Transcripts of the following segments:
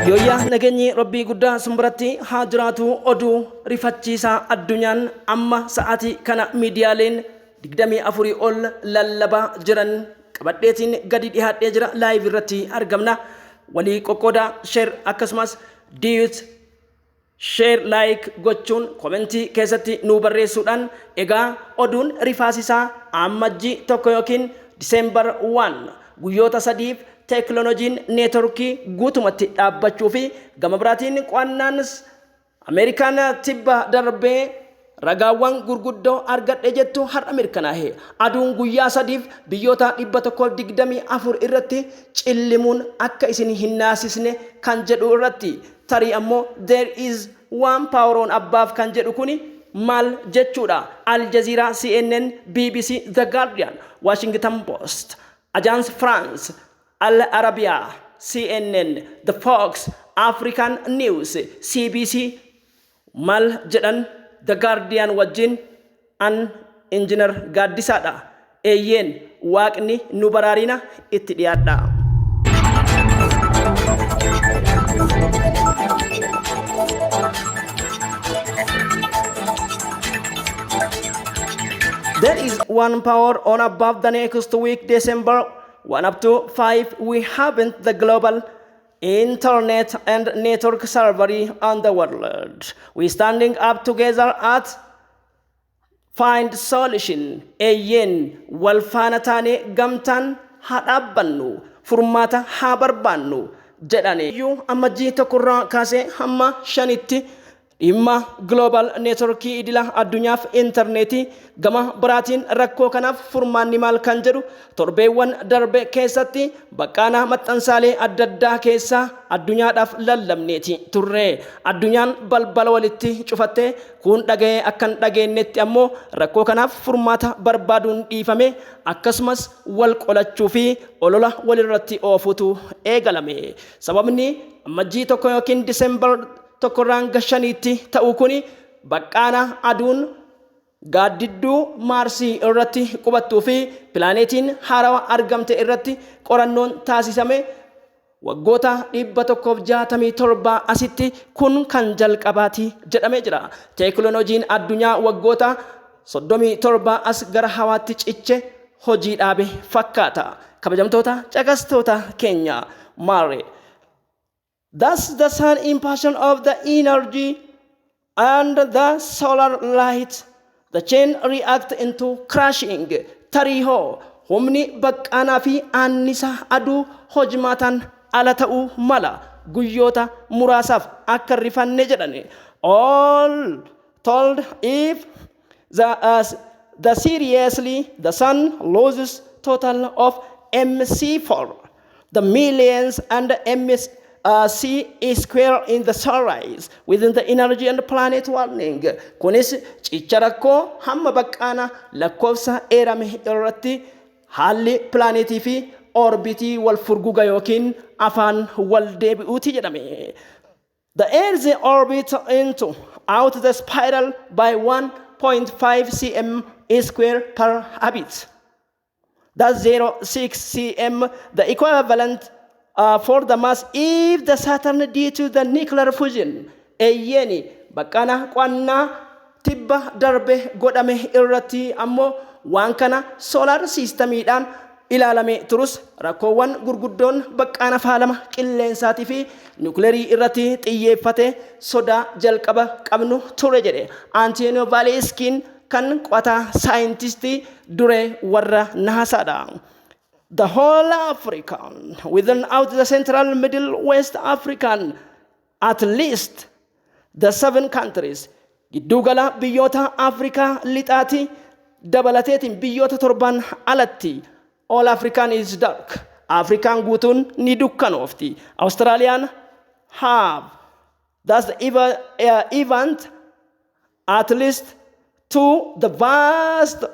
Yooyyaa, nageenyi Rabbii guddaa sun biratti haa jiraatu. Oduu rifachiisaa addunyaan amma sa'aatii kana miidiyaaleen 24 ol lallabaa jiran qabadheetiin gadi dhiyaadhee jira. Live irratti argamna. Walii qoqqoodaa, share akkasumas duet, share, like gochuun, komentii keessatti nuu barreessuudhaan. Egaa oduun rifaasisaa Ammajjii 1 yookiin December 1 guyyoota 3f teekinooloojiin neetworkii guutumatti dhaabbachuu fi gama biraatiin qo'annaanis Ameerikaan tibba darbee ragaawwan gurguddoo argadhe jettu har'a mirkanaa'e. Aduun guyyaa 3f biyyoota 124 irratti cillimuun akka isin hin naasisne kan jedhu irratti, tarii ammoo "There is one power on above" kan jedhu kuni maal jechuudha? Al Jazeera, CNN, BBC, The Guardian, Washington Post, Agence France, Al Arabiya, CNN, The Fox, African News, CBC maal jedhan? The Guardian wajjin an Injinar Gaaddisaadha. Eeyyeen, Waaqni nu baraarina, itti dhiyaadha. There is one power on above. The next week, December 1 up to 5, we haven't the global internet and network server on the world. We standing up together at find solution. Eeyyeen, wal faana taanee gamtaan haa dhaabbannu, furmaata haa barbaannu jedhani. Iyyuu Ammajjii 1rraa kaasee hamma 5tti dhimma global networkii idila addunyaaf intarneetii, gama biraatiin rakkoo kanaaf furmaanni maal kan jedhu torbeewwan darbe keessatti baqqaana maxxansaalee adda addaa keessaa addunyaadhaaf lallabneeti turre. Addunyaan balbala walitti cufattee kun dhaga'ee akkan dhageenyetti ammoo rakkoo kanaaf furmaata barbaaduun dhiifame, akkasumas wal qolachuu fi olola walirratti oofutu eegalame. Sababni Ammajjii 1 yookiin December 1rraa hanga 5tti ta'u kuni baqqaana aduun gaaddidduu Maarsii irratti qubattuu fi pilaaneetiin haarawaa argamte irratti qorannoon taasisame waggoota 167 asitti kun kan jalqabaati jedhamee jira. Teekinooloojiin addunyaa waggoota 37 as gara hawaatti ciche hojii dhaabe fakkaata. Kabajamtoota caqastoota keenya, maarree. Thus the sun impassion of the energy and the solar light, the chain react into crashing. Tarii hoo humni baqqaanaa fi annisa aduu hojmaataan ala ta'uu mala, guyyoota muraasaaf akka rifanne jedhani. All told, if the seriously the sun loses total of MC4 the millions and MC C square in the sunrise within the energy and planet warning. Kunis cicha rakkoo hamma baqqaana lakkoofsa eerame irratti haalli pilaanetii fi orbitii wal furguga yookiin afaan wal deebi'uuti jedhame. The Earth orbit into out the spiral by 1.5 cm square per habit. That's 0.6 cm, the equivalent for the mass if the Saturn due to the nuclear fusion. Eeyyeeni, baqqaana qo'annaa tibba darbe godhame irratti ammoo waan kana solar systemiidhaan ilaalame turus, rakkoowwan gurguddoon baqqaana faalama qilleensaatii fi nukleerii irratti xiyyeeffate sodaa jalqaba qabnu ture jedhe Antonio Vaaleeskiin, kan qo'ataa saayintistii duree warra NASAdha. The whole African, within out the Central Middle West African, at least the seven countries, giddugala biyyoota Afrikaa lixaati dabalateetiin biyyoota torban alatti, all African is dark. Afrikaan guutuun ni dukkanoofti. Australiyaan have that's the event at least to the vast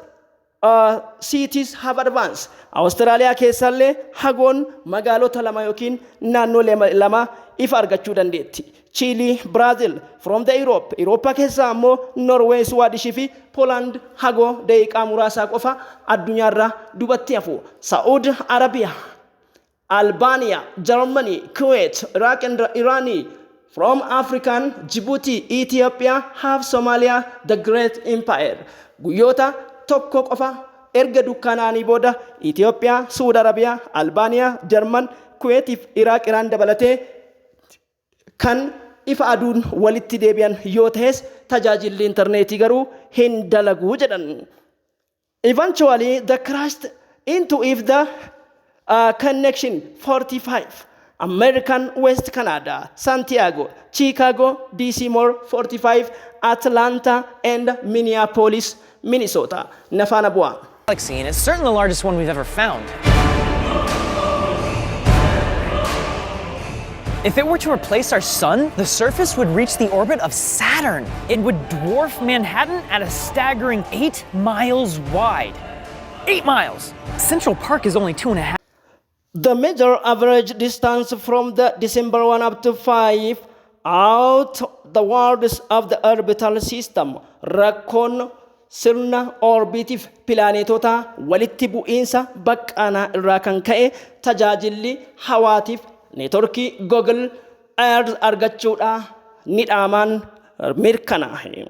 cities have advanced. Awustiraaliyaa keessallee hagoon magaalota lama yookiin naannoo lama ifa argachuu dandeetti. Chiilii, Biraazil, from the Europe. Eurooppaa keessaa ammoo Norway, Suwaadishii fi Poland hagoo daqiiqaa muraasaa qofa addunyaarraa dubatti hafu. Saa'ud Arabiyaa. Albania, Germany, Kuwait, Iraq and Iran, from African, Djibouti, Ethiopia, half Somalia, the Great Empire. Guyyoota tokko qofa erga dukkanaanii booda Itoophiyaa, Suud Arabiyaa, Albaaniyaa, Jarman, Kuweetiif Iraaq Iraan dabalatee kan ifa aduun walitti deebi'an yoo ta'es, tajaajilli intarneetii garuu hin dalaguu jedhan. Eventually, the crashed into if the connection 45 American West Canada, Santiago, Chicago, DC more 45, Atlanta and Minneapolis, Minnesota. Na faana bu'aa. Galaxy, and it's certainly the largest one we've ever found. If it were to replace our sun, the surface would reach the orbit of Saturn. It would dwarf Manhattan at a staggering 8 miles wide. 8 miles! Central Park is only 2.5. The major average distance from the December 1 up to 5 out the worlds of the orbital system, rakkoon sirna orbiitiif pilaaneetota walitti bu'iinsa baqqaanaa irraa kan ka'e tajaajilli hawaatiif neetworkii Google Earth argachuudha ni dhaamaan mirkanaa'e.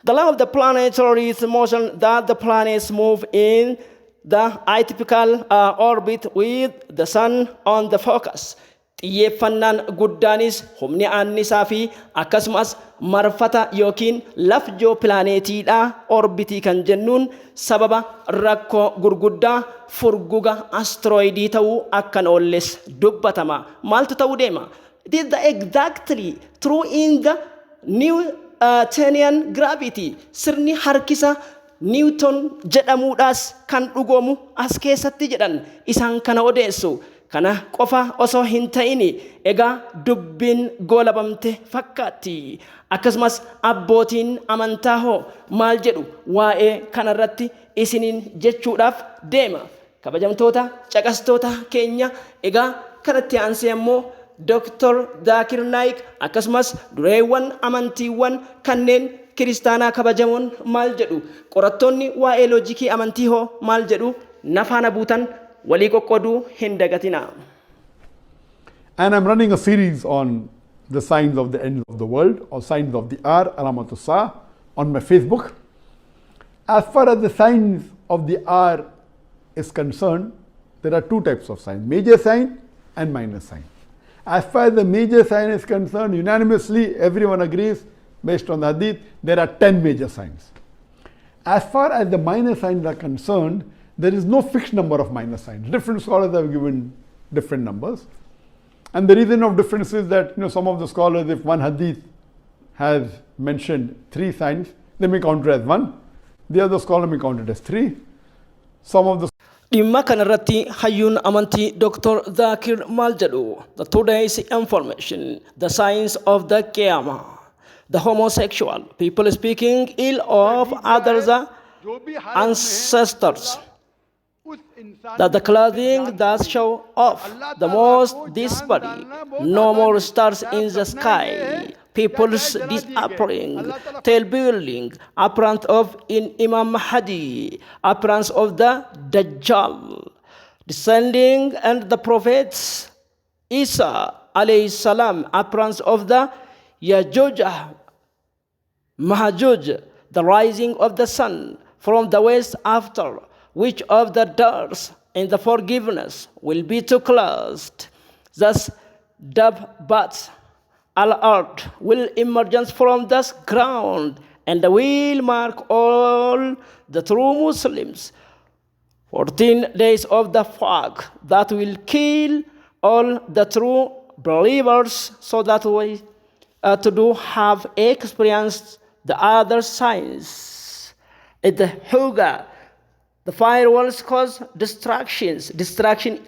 The law of the planetary motion that the planets move in the atypical orbit with the sun on the focus. Xiyyeeffannaan guddaanis humni annisaa fi akkasumas marfata yookiin lafjoo pilaaneetiidha orbitii kan jennuun sababa rakkoo gurguddaa furguga astrooyidii ta'uu akkan oolles dubbatama. Maaltu ta'uu deema? It is the exactly true in the Newtonian gravity. Sirni harkisa Newton jedhamuudhaas kan dhugoomu as keessatti jedhan isaan kana odeessu. Kana qofa osoo hin ta'in, egaa dubbiin goolabamte fakkaatti. Akkasumas abbootiin amantaa hoo maal jedhu waa'ee kanarratti isiniin jechuudhaaf deema. Kabajamtoota caqastoota keenya, egaa kanatti aansee ammoo Dr. Zaakir Naayik akkasumas dureewwan amantiiwwan kanneen kiristaanaa kabajamoon maal jedhu, qorattoonni waa'ee loojikii amantii hoo maal jedhu, na faana buutan walii qoqqooduu hin dagatina. And I'm running a series on the signs of the end of the world or signs of the hour, Alamatus Saah, on my Facebook. As far as the signs of the hour is concerned, there are two types of signs: major sign and minor sign. As far as the major sign is concerned, unanimously everyone agrees, based on the hadith, there are 10 major signs. As far as the minor signs are concerned, there is no fixed number of minor signs. Different scholars have given different numbers. And the reason of difference is that some of the scholars, if one hadith has mentioned three signs, they may count it as one. The other scholar may count it as three. Some of the Dhimma kanarratti hayyuun amantii Dr. Zaakir maal jedhu? The today's information, the signs of the Qiyamah, the homosexual, people speaking ill of others' ancestors, that the clothing that show off the most disparity, no more stars in the sky, people's disappearing, tall building, appearance of in Imam Mahdi, appearance of the Dajjal, descending and the prophets Isa alayhi salam, appearance of the Yajuj Majuj, the rising of the sun from the west, after which of the doors in the forgiveness will be too closed. Thus, Dabbat al-Ard will emerge from this ground and will mark all the true Muslims. 14 days of the fog that will kill all the true believers, so that we to do have experienced the other signs. It the Huga, the firewalls cause destructions, destruction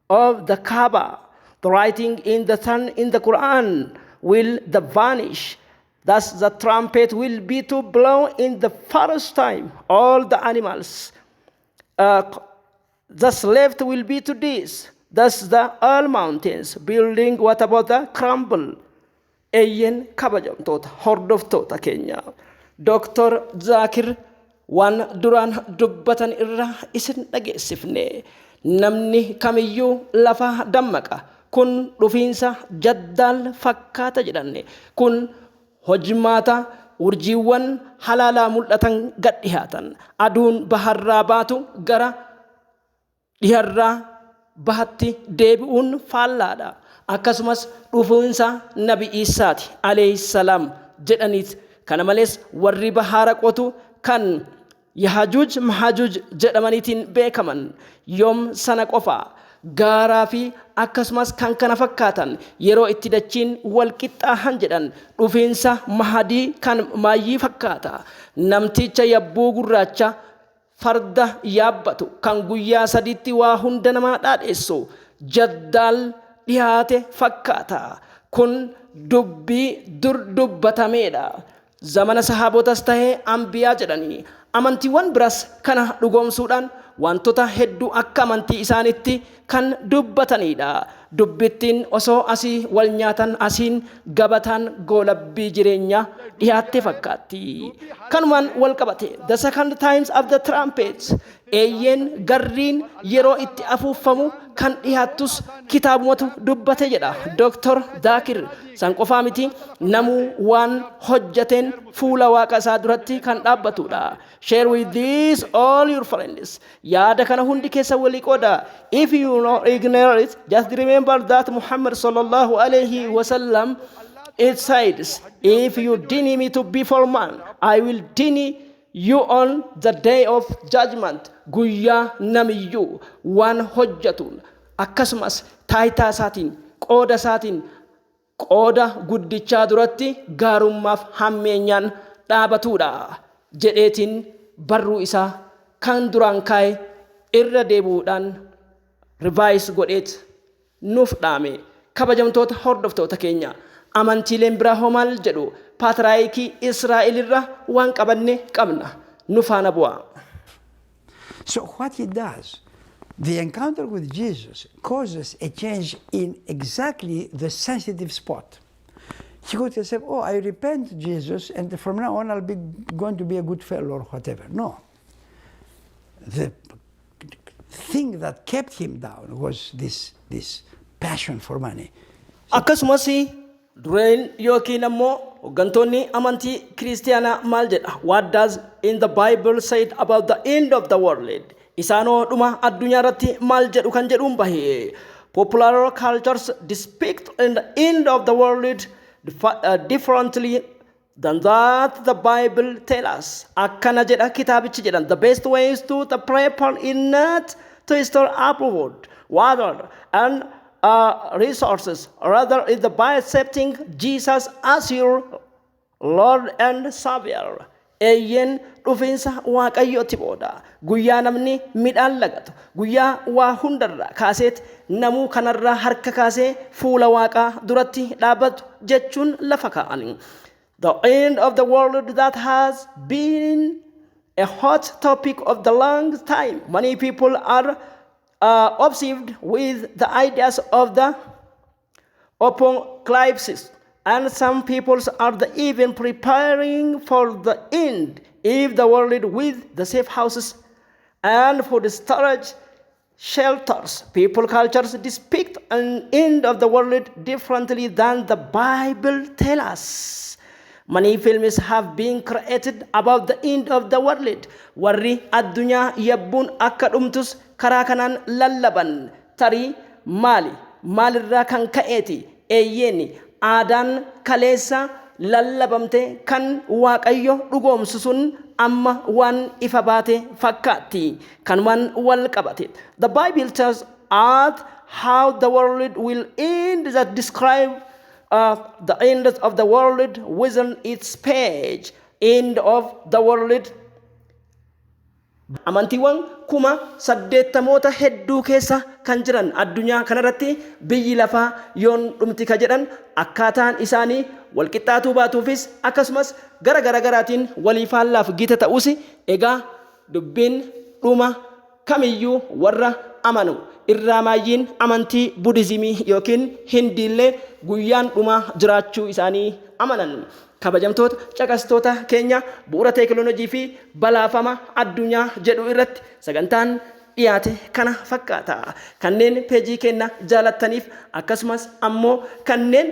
of the Kaaba. The writing in the sun in the Quran will the vanish. Thus the trumpet will be to blow in the first time. All the animals thus left will be to this. Thus the all mountains building, what about the crumble? Eeyyen, kabajamtoota hordoftoota keenya. Dr. Zaakir waan duraan dubbatan irraa isin dhageessifne. Namni kamiyyuu lafa dammaqa. Kun dhufiinsa Dajjaal fakkaata jedhanne. Kun hojmaata urjiiwwan halaalaa mul'atan gad dhihaatan. Aduun baharraa baatu gara dhiharraa bahatti deebi'uun faallaadha. Akkasumas dhufuunsa Nabi Isaati alayhi salaam jedhaniit. Kana malees warri bahaara qotu kan Yahajuuj Mahajuuj jedhamaniitiin beekaman yoom sana qofa gaaraa fi akkasumas kan kana fakkaatan yeroo itti dachiin wal qixxaahan jedhan dhufiinsa Mahadii kan maayyii fakkaata. Namticha yabbuu gurraacha farda yaabbatu kan guyyaa sadiitti waa hunda namaa dhaadheessu Dajjaal dhiyaate fakkaata. Kun dubbii dur dubbatameedha. Zamana sahaabotas tahee ambiyaa jedhanii amantiiwwan biras kana dhugoomsuudhaan wantoota hedduu akka amantii isaanitti kan dubbatanidha. Dubbittiin osoo asii wal nyaatan asiin gabataan goolabbii jireenyaa dhiyaatte fakkaatti. Kanumaan wal qabate, the second times of the trumpets, eeyyeen garriin yeroo itti afuuffamu kan dhiyaattus kitaabumatu dubbate jedha Dr. Daakir. San qofaa miti, namuu waan hojjateen fuula Waaqa isaa duratti kan dhaabbatudha. Share with this all your friends. Yaada kana hundi keessa walii qooda. If you not ignore it, just remember that Muhammad sallallahu alayhi wasallam, it says, "If you deny me to before man, I will deny you on the day of judgment." Guyyaa namiyyuu waan hojjatuun akkasumas taayitaa isaatiin, qooda isaatiin, qooda guddichaa duratti gaarummaaf hammeenyaan dhaabatudha jedheetiin barruu isaa kan duraan kaa'e irra deebi'uudhaan revise godheet nuuf dhaame. Kabajamtoota hordoftoota keenya, amantiileen biraa hoo maal jedhu? Paatriyaarkii Israa'el irra waan qabanne qabna, nu faana bu'a. So what he does, the encounter with Jesus causes a change in exactly the sensitive spot. He could have said, "Oh, I repent, Jesus, and from now on I'll be going to be a good fellow," or whatever. No. The thing that kept him down was this passion for money. Akkasumas dureen yookiin ammoo hooggantoonni amantii Kiristiyaanaa maal jedha? What does in the Bible said about the end of the world? Isaanoo dhuma addunyaa irratti maal jedhu kan jedhuun bahe. Popular cultures depict in the end of the world differently than that the Bible tell us. Akkana jedha kitaabichi jedhan. The best ways to the prepare is not to store up food, water, and resources. Rather, is the by accepting Jesus as your Lord and Savior. Eeyyeen, dhufiinsa Waaqayyooti booda guyyaa namni midhaan lagatu, guyyaa waa hundarraa kaaseet namuu kanarraa harka kaasee fuula Waaqaa duratti dhaabbatu jechuun lafa kaa'ani. The end of the world that has been a hot topic of the long time. Many people are obsessed with the ideas of the apocalypse, and some people are the even preparing for the end if the world with the safe houses and food storage shelters. People cultures depict an end of the world differently than the Bible tells us. Many films have been created about the end of the world. Warri addunyaa yabbuun akka dhumtus karaa kanaan lallaban tarii maali? Maalirraa kan ka'eeti? Eeyyeen, aadaan kaleessa lallabamte kan Waaqayyo dhugoomsu sun amma waan ifa baate fakkaatti. Kanumaan wal qabate. The Bible tells us how the world will end that describe the end of the world within its page. End of the world. Amantiiwwan 80,000 hedduu keessa kan jiran addunyaa kanarratti biyyi lafaa yoon dhumti ka jedhan akkaataan isaanii walqixxaatuu baatuufis akkasumas gara gara garaatiin walii faallaaf gita ta'us, egaa dubbiin dhuma kamiyyuu warra amanu irraa maayyiin amantii Budizimii yookiin Hindiillee guyyaan dhumaa jiraachuu isaanii amanan. Kabajamtoota caqastoota keenya, bu'uura teekinooloojii fi balaafama addunyaa jedhu irratti sagantaan dhiyaate kana fakkaata. Kanneen peejii keenya jaalattaniif akkasumas ammoo kanneen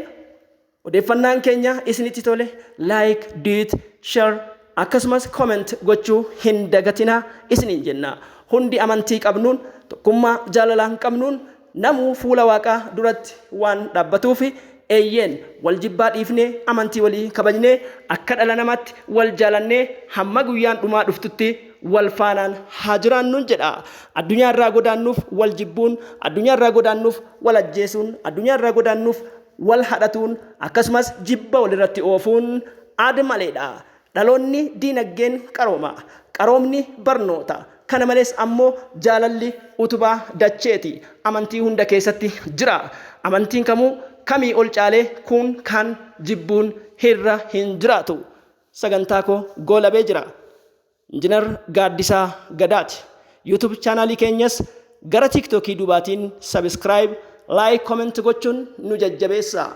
odeeffannaan keenya isinitti tole, like, duet, share akkasumas comment gochuu hin dagatinaa isiniin jenna. Hundi amantii qabnuun, tokkummaa jaalalaan qabnuun, namuu fuula Waaqaa duratti waan dhaabbatuuf, eeyyeen, wal jibbaa dhiifnee, amantii walii kabajnee, akka dhala namaatti wal jaalannee, hamma guyyaan dhumaa dhuftutti wal faanaan haa jiraannuun jedha. Addunyaa irraa godaannuuf wal jibbuun, addunyaa irraa godaannuuf wal ajjeesuun, addunyaa irraa godaannuuf wal hadhatuun, akkasumas jibba walirratti oofuun aada maleedha. Dhaloonni diinagdeen qarooma. Qaroomni barnoota. Kana malees ammoo jaalalli utubaa dacheeti. Amantii hunda keessatti jira. Amantiin kamuu kamii ol caalee kun kan jibbuun hirra hin jiraatu. Sagantaa koo goolabee jira. Injinar Gaaddisaa Gadaati. YouTube chaanaalii keenyas gara TikTokii duubaatiin subscribe, like, comment gochuun nu jajjabeessa.